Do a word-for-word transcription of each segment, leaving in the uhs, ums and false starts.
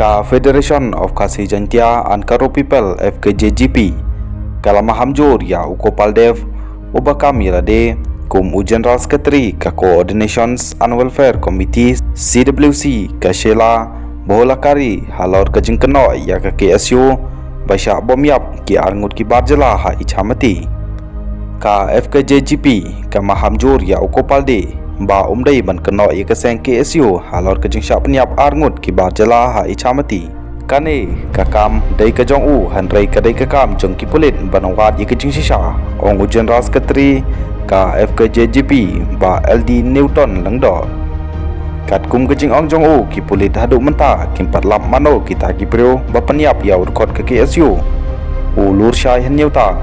Ka Federation of Khasi Jaintia and Garo People, F K J G P, ka la maham jur ïa u Gopal Dev, uba kam ïa lade kum u General Secretary ka Coordinations and Welfare Committee, C W C, ka Sheila Bholakari, halor ka jingkynnoh ïa ka K S U ba shah bom ïap ki arngut ki bar jylla ha Ichamati. Ka F K J G P ka maham jur ïa u Gopal Dev ba um dei ban kynnoh ïa ka seng K S U halor ka jingshah pynïap arngut ki bar jylla ha Ichamati. Kane ka kam dei ka jong u, hynrei ka dei ka kam jong ki pulit ban wad ïa ka jingshisha, ong u General Secretary ka F K J G P, Bah L D Newton Lyngdoh. Katkum ka jingong jong u, ki pulit haduh mynta kim pat lap mano kita ki briew ba pynïap ïa u dkhot ka K S U, u Lurshai Hynñiewta,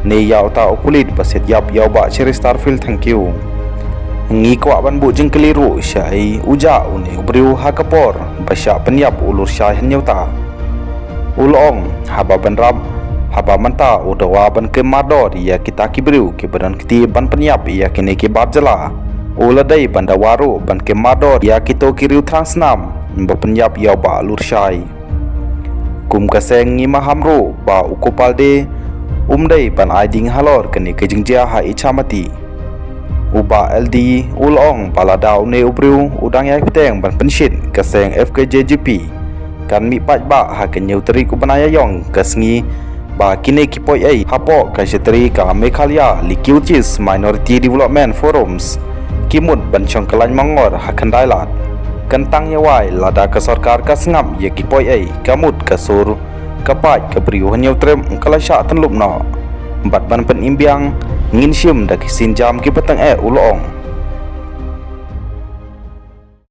ne ïa uta u pulit ba siat ïap ïa u Bah Cheristerfield Thangkhiew. Ngi kwah ban buh jingkylli ruh shaei u jah une u briew ha ka por ba shah pynïap u Lurshai Hynñiewta. U la ong, haba bynrap, haba mynta u dawa ban kem mardor ïa kita ki briew kiba don kti ban pynïap ïa kine ki bar jylla, u la dei ban dawa ruh ban kem mardor ïa kito ki riew thrang snam ba pynïap ïa u Bah Lurshai. Kum ka seng ngi maham ruh ba u Gopal Dev um dei ban ai ding halor kane ka jingjia ha Ichamati. U Bah L D u la ong ba lada une u briew u dang ïai bteng ban pynshit, ka seng F K J G P kan mih paidbah ha ka hynñiew tarik u bnai Ïaiong ka sngi ba kine ki poiei hapoh ka shatri ka Meghalaya Likkywitsis Minority Development Forums ki mut ban shong kyllain mangor ha Khyndai Lad. Kan tang ïawai lada ka sorkar ka sngap ïa ki poiei, ka mut ka sur ka paid ka briew Hynñiewtrep ka la shah tynlup noh. Bad ban pynim biang, ngin shim da ki sienjam kiba tyngeh, u la ong.